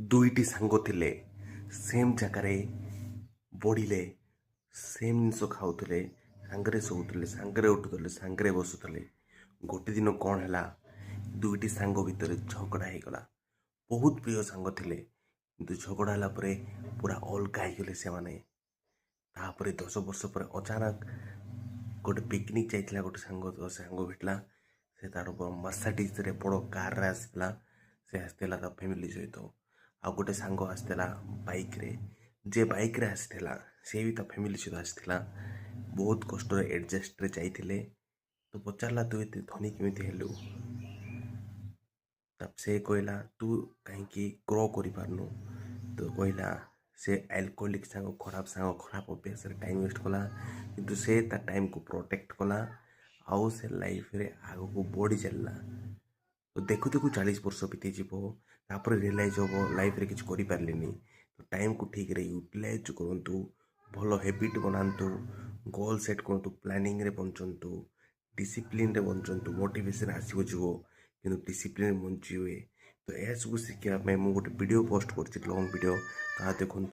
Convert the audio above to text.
ଦୁଇଟି ସାଙ୍ଗ ଥିଲେ, ସେମ୍ ଜାଗାରେ ବଢ଼ିଲେ, ସେମ୍ ଜିନିଷ ଖାଉଥିଲେ, ସାଙ୍ଗରେ ଶୋଉଥିଲେ, ସାଙ୍ଗରେ ଉଠୁଥିଲେ, ସାଙ୍ଗରେ ବସୁଥିଲେ। ଗୋଟେ ଦିନ କ'ଣ ହେଲା? ଦୁଇଟି ସାଙ୍ଗ ଭିତରେ ଝଗଡ଼ା ହେଇଗଲା। ବହୁତ ପ୍ରିୟ ସାଙ୍ଗ ଥିଲେ, କିନ୍ତୁ ଝଗଡ଼ା ହେଲା ପରେ ପୁରା ଅଲଗା ହେଇଗଲେ ସେମାନେ। ତାପରେ 10 ବର୍ଷ ପରେ ଅଚାନକ ଗୋଟେ ପିକନିକ୍ ଯାଇଥିଲା ଗୋଟେ ସାଙ୍ଗ, ସାଙ୍ଗ ଭେଟିଲା। ସେ ତାର ମର୍ସାଡ଼ିଜରେ, ବଡ଼ କାରରେ ଆସିଥିଲା। ସେ ଆସିଥିଲା ତା ଫ୍ୟାମିଲି ସହିତ। ଆଉ ଗୋଟେ ସାଙ୍ଗ ଆସିଥିଲା ବାଇକ୍ରେ। ଯିଏ ବାଇକ୍ରେ ଆସିଥିଲା, ସେ ବି ତା ଫ୍ୟାମିଲି ସହିତ ଆସିଥିଲା। ବହୁତ କଷ୍ଟରେ ଆଡ଼ଜଷ୍ଟରେ ଯାଇଥିଲେ। ତ ପଚାରିଲା, "ତୁ ଏତେ ଧନୀ କେମିତି ହେଲୁ?" ତା ସେ କହିଲା, "ତୁ କାହିଁକି ଗ୍ରୋ କରିପାରୁନୁ?" ତ କହିଲା, ସେ ଆଲକୋହଲିକ୍ ସାଙ୍ଗ, ଖରାପ ସାଙ୍ଗ, ଖରାପ ଅଭ୍ୟାସରେ ଟାଇମ୍ ୱେଷ୍ଟ କଲା, କିନ୍ତୁ ସେ ତା ଟାଇମ୍କୁ ପ୍ରୋଟେକ୍ଟ କଲା ଆଉ ସେ ଲାଇଫରେ ଆଗକୁ ବଢ଼ି ଚାଲିଲା। ତ ଦେଖୁ ଦେଖୁ 40 ବର୍ଷ ବିତିଯିବ। ତାପରେ ରିଏଲାଇଜ୍ ହେବ, ଲାଇଫରେ କିଛି କରିପାରିଲିନି। ତ ଟାଇମ୍କୁ ଠିକ୍ରେ ୟୁଟିଲାଇଜ୍ କରନ୍ତୁ, ଭଲ ହ୍ୟାବିଟ୍ ବନାନ୍ତୁ, ଗୋଲ୍ ସେଟ୍ କରନ୍ତୁ, ପ୍ଲାନିଂରେ ବଞ୍ଚନ୍ତୁ, ଡିସିପ୍ଲିନରେ ବଞ୍ଚନ୍ତୁ। ମୋଟିଭେସନ୍ ଆସିବ ଯିବ, କିନ୍ତୁ ଡିସିପ୍ଲିନରେ ବଞ୍ଚିବେ। ତ ଏହାସବୁ ଶିଖିବା ପାଇଁ ମୁଁ ଗୋଟେ ଭିଡ଼ିଓ ପୋଷ୍ଟ କରିଛି, ଲଙ୍ଗ୍ ଭିଡ଼ିଓ, ତାହା ଦେଖନ୍ତୁ।